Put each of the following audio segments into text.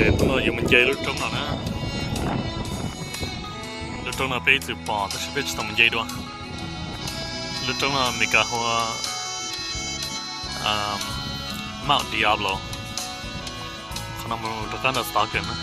Hnub no yuav mus nce lub roob no na. Lub roob no peb ib txwm pom tab sis peb tsis tau mus nce dua. Lub roob no Meskas hu ua Mount Diablo. Qhov no mus rov qab ntawm Stockton na.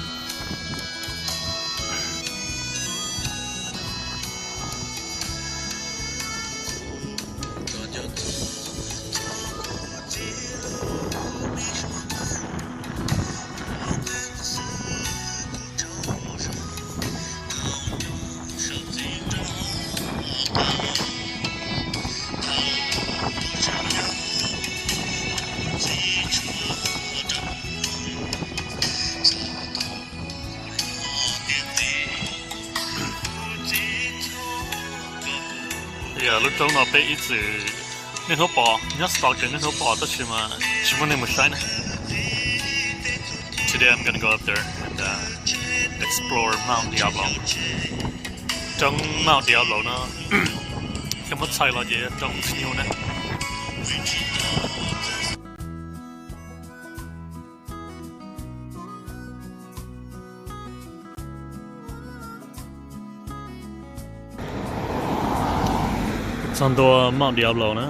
Yog lub roob no peb ib txwm niaj hnub pom, nyob Stockton niaj hnub pom tab sis mas tsis muaj neeg mus saib na. Today I'm gonna go up there and uh, explore Mount Diablo. Roob Mount Diablo no yog muab txhais los ces yog roob txiv nyuj na. Txog ntua Mount Diablo na.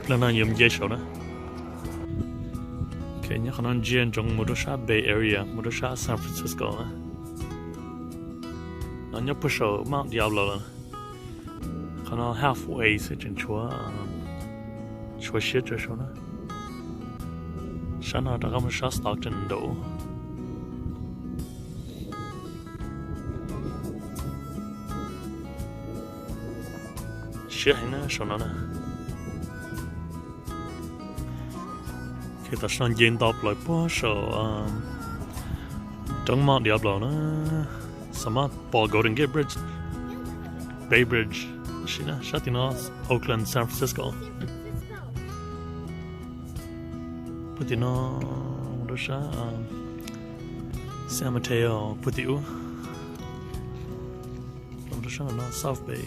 Plawg no yuav nce saud na. Ok, nyob qhov no ntsia ntsoov mus rau sab Bay Area, mus rau sab San Francisco na. No nyob puag saum Mount Diablo lawm. Qhov no halfway xwb tseem tshuav, tshuav siab tsawv saud na. Sab no rov qab mus sab Stockton nraud. Siab heev na saum no na. Tam sim no nce nto plaws puag saum roob Mount Diablo na. Xam maj pom Golden Gate Bridge, Bay Bridge, sab tim no Oakland, San Francisco. Puag tim no mus rau sab San Mateo puag tim ub, los rau sab no South Bay.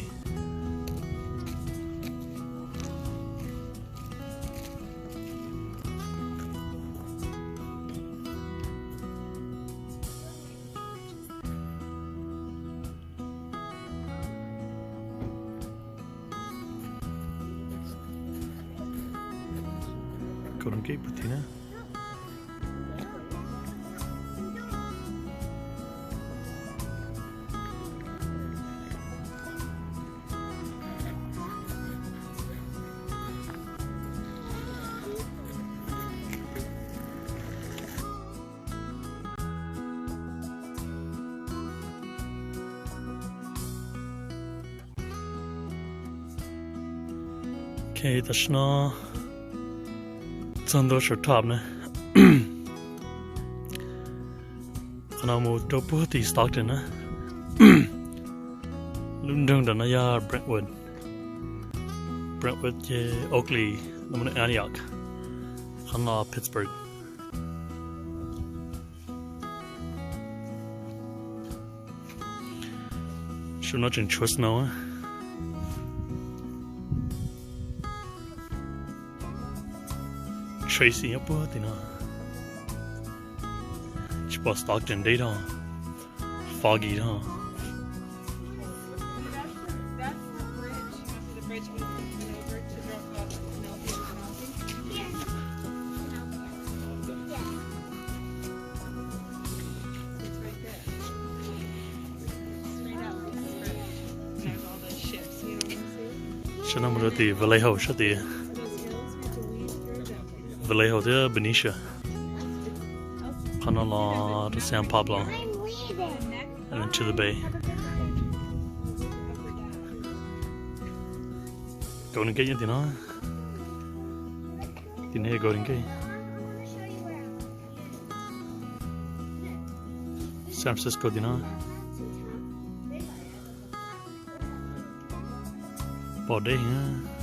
Golden Gate puag tim na. Ok, tam sim no txog ntua saum top na. Qhov no mus rau puag tim Stockton na. Lub nroog nram no yog Brentwood, Brentwood ces Oakley, no mus Antioch, qhov no Pittsburgh. Saum no tseem tshuav snow. Tracy nyob puag tim no. Tsis pom Stockton deb dhau, foggy dhau. Sab no mus rau tim Vallejo sab tid, Vallejo thiab Benicia. Qhov no los rau San Pablo and then to the bay. Golden Gate nyob tim no, tim no yog Golden Gate. San Francisco tim no, pom deb heev.